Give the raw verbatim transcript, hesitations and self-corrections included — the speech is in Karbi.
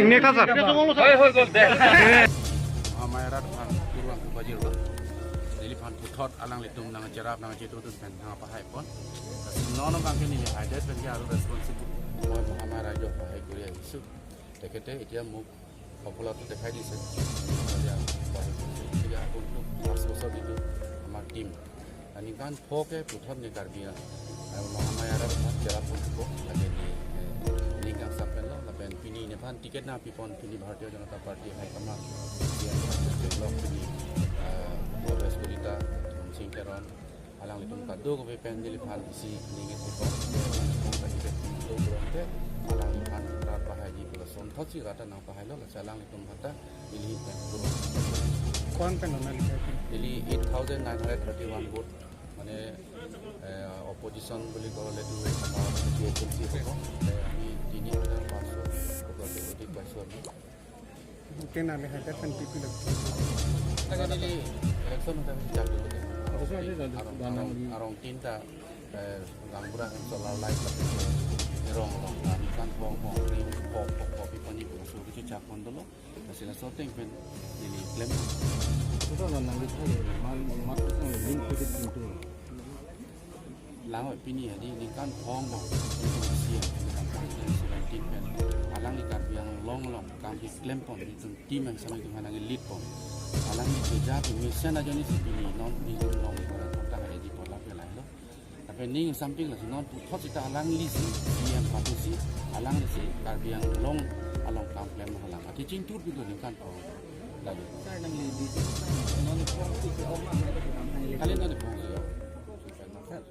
Ingnek tha, sir. Hoi, hoi, gol, deh. Mahamaya rat aphan kurang kebajir ba. Neliphan puthot alanglitum nangcherap nangchetudun pen nangpahai pon. Lasi non abang ke neli haidet pen ke aru responsible. Moi Mahamaya rajo pahai kuri ahisu. Tekhete এতিয়া মোক সফলতা দেখাই দিছে। এতিয়া পঢ়ি শুনি এতিয়া আগন্তুক পাঁচ বছৰ যিটো আমাৰ team, ningkan pho ke puthot ne Karbi Anglong Mahamaya rat aphan cherap pon thupo, lake ne, eh, ning kangsam pen lo, lapen pini nephan ticket nangpi pon, pini Bharatiya Janata Party High Command, C M Block pini, eh, Bhobes Kalita, Sing Teron, alanglitum kadokave pen neliphan isi ning isi pon, pon ticket lo, kurang ke alangliphan rat pahaiji pulo, sonthotsi rat nangpahai lo, lasi alanglitum hata ili pen kurang. Ko-an pen lo nangli kai pen? Ili eight thousand nine hundred thirty-one vote, মানে, এ, অপজিশ্যন বুলি ক'লেতো আমাৰ A P H L চি হ'ব। এ, আমি তিনি হাজাৰ পাঁচশ ভোটতকৈ অধিক পাইছোঁ আমি। Kena le hai, pen P P lo. Taga neli election udah menjadi. Arong, arong, arong tinta, eh, gaonbura solar light lagi. Rong rong, ningkan pho pho, ring pho pho, pho pi pani pho, so kichu chak pon dolo. Lasi laso ateng pen neli klem. Itu kan nangli thai, mal, mal, link kudit pintu. Lang pini hadi ningkan phong bang, itu C M, ningkan twenty seventeen pen. Alangli Karbi Anglong along kam keklem pon, itu team yang sama itu nangli lead pon. Alangli keja ke mission ajoine si pini non itu long itu orang kota hai di pola pelai lo. Tapi ning something lah, non puthot sita alangli si, C M patu si, alangli si Karbi Anglong along kam klem halang. Ati chingthur pintu ningkan phong. Lalu. Sir, nangli di, nangli phong si ke oma mai ke kam nangli. Kali non phong si. Sir,